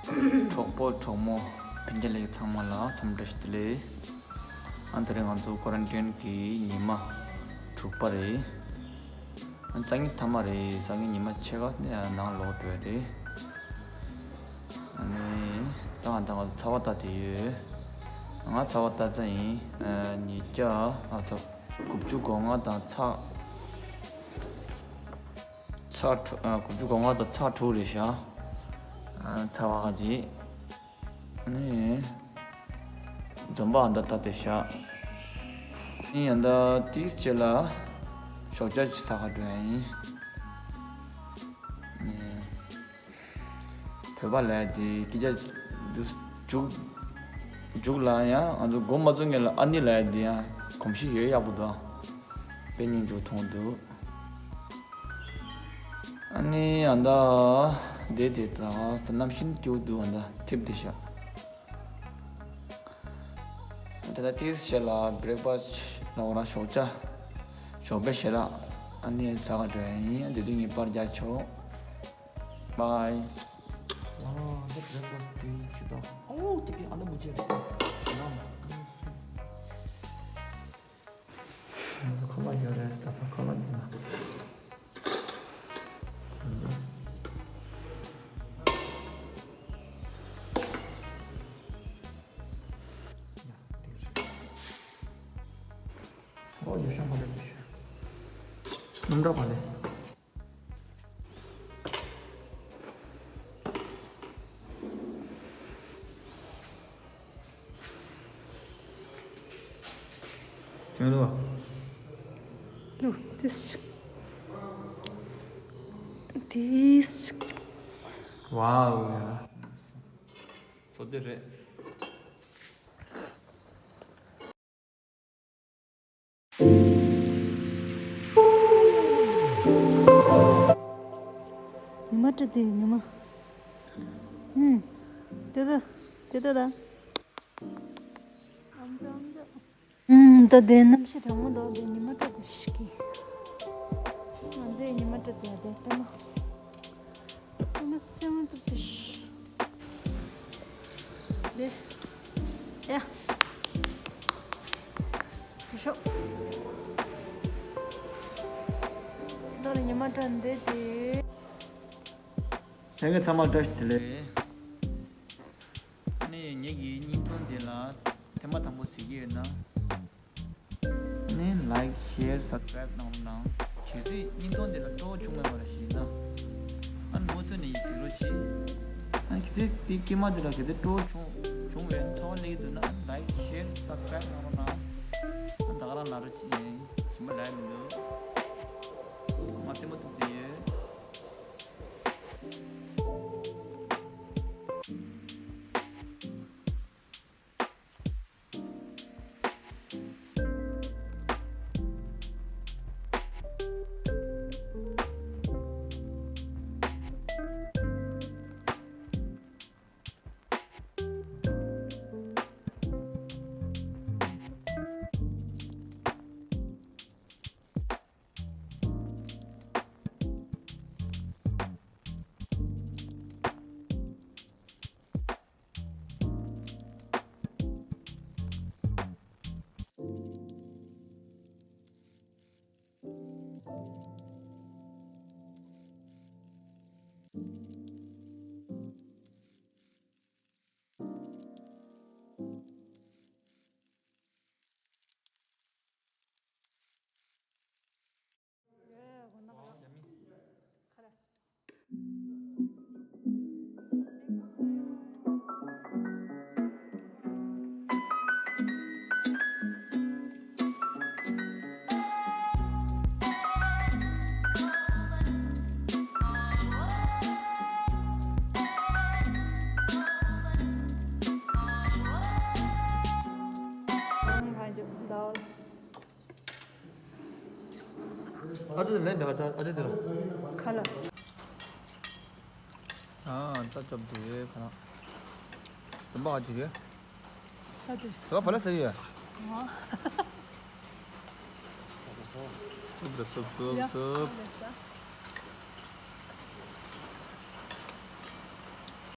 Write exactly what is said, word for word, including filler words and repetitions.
གྲོགས་པོ་གྲོགས་མོ་ཕན་ཆད་ལེགས་ཚང་མ་ལ་འཚམས་འདྲི་ཞུ་ལེ། ཨ་དེ་རིང་ང་ཚོ་ཀོ་རན་ཊིན་གི་ཉི་མ་དྲུག་པ་རེད། ཨ་སང་ཉིན་མཐའ་མ་རེད། སང་ཉིན་ཉི་མ་ཕྱེད་ཀ་ནས་ནང་ལོག་འགྲོ་ཡ་རེད། ཨ་ནི་ད་ང་ད་ང་ཚོ་ཚ་བ་ལྟ་དེ་ཡོད། ང་ཚ་བ་ལྟ་ཙམ་ཡིན། ཨ་ཉིས་བརྒྱ་ཨ་ཚ་དགུ་བཅུ་གོ་ལྔ་དང་ཚ་ཚ་དྲུག་ཨ་དགུ་བཅུ་གོ་ལྔ་དང་ཚ་དྲུག་རེད་ཤག་ཨ་ཚ་བ་ག་ཅིག་ཨ་ནི་འཛོམས་པ་ཨ་འདྲ་ལྟ་དེ་ཤག་ཨ་ནི་ཡ་འདྲ་ཏིས་ཆེ་ལ་ཞོགས་ཇ་ཅིག་ཟ་ག་འགྲོ་ཡ་ཡིན། ཨ་ནི་བོད་པ་ལ་དེ་སྐད་ཆ་འདི་མཇུག་མཇུག་ལ་ཡང་ང་ཚོ་མགོ་མ་ཚོས་སྔོན་ལ་ཨ་ནི་ལ་དེ་ཡང་གོམས་གཤིས་ཡོད་ཡག་པོ་འདུག་དཔེ་སྙིང་རྗེ་མཐོང་འདུག་ཨ་ནི་ཨ་མདའ་དེ་དེ་དང་གནམ་ཤིང་སྐྱིད་པོ་འདུག་ཨ་མདའ་ཐིབས་བསྡད་ཤག་ད་ལྟ་ཏིས་བྱས་ལ་བྷི་རེག་ཕ་སི་ལ་འོ་རང་ཞོགས་ཇ་ཞོགས་པའི་ཞལ་ལག་ཨ་ནི་ཟ་ག་འགྲོ་ཡ་ཡིན། དེ་དུས་ངས་པར་རྒྱག་ཆོག Bye. ཨ་འདི་བྷི་རེག་ཕ་སི་དེ་ཅི་དང་ཨོ་དེ་གི་ཨ་ལ་མུ་ཅེ་རེད། ཁོ་ལ་ཡོད་རེད། ད་ཚོ་ཁོ་ལ་ཡོད་ན། ཨོ་ཡོད་ཤ་མ་རེད་ཤ། སྣུམ་གྲགས་པ་ལས། ཅང་ལོ། ལོ། this this wow. སོ་དེ་རེད། ཉི་མ་སྤྲོ་དེ་ཉི་མ། ཧུམ། དེ་ད། དེ་ད་ད། ཧུམ། ད་དེ་གནམ་གཤིས་གྲང་མོ་འདུག་དེ་ཉི་མ་སྤྲོ་དེ་ཤི་གི། ང་ཚོས་ཉི་མ་སྤྲོ་དེ་དེ་ལྟ་ན། ཨ་མ་སེམས་སྡུག་དེ་ཤི། དེ། ཡ། ཤོག་ཅི་ལོ་ལ་ཉི་མ་སྤྲོ་འདི་དེ། ལྷན་རྒྱས་ཚང་མ་བཀྲ་ཤིས་བདེ་ལེགས། ཨ་ནི་ངེད་ཀྱི་བརྙན་ཐུང་འདི་ལ་ཐེངས་མ་དང་པོ་གཟིགས་ཀྱི་ཡོད་ན། ཨ་ནི་like, share, subscribe གནང་རོགས་གནང་། གལ་སྲིད་བརྙན་ཐུང་འདི་ལ་སྤྲོ་བོ་བྱུང་མེད་པ་རེད་ཞེ་ན། ཨ་ནི་མུ་མཐུད་ནས་གཟིགས་རོགས་གྱིས། ཨ་ནི་གལ་སྲིད་དེ་སྐྱེས་མ་དེ་ལ་གལ་སྲིད་སྤྲོ་བོ་བྱུང་བྱུང་བའི་ཚོར་བ་སླེབས་ཀྱི་འདུག་ན། like, share, subscribe གནང་རོགས་གནང་། ཨ་ནི་ད་ག་རང་ལབ་རོགས་གྱིས། ཞིམ་པ་ལབ་མི་འདུག་ང་སེམས་པ་སྡུག་བསྡད་ཡོད། ཨ་ཅེ་ལན་འདེགས་ཨ་ཅེ་དེ་ལ། ཁ་ལ། ཨ་ད་ཅོབ་དེ་ཁ་ལ། དུམ་པ་ཨ་ཅེ་གི། ས་དེ། དུམ་པ་ཕ་ལ་ས་ཡོད། ཨ། སུབ་རེ་སུབ་སུབ་ཡ། སུབ། ལེ་ས།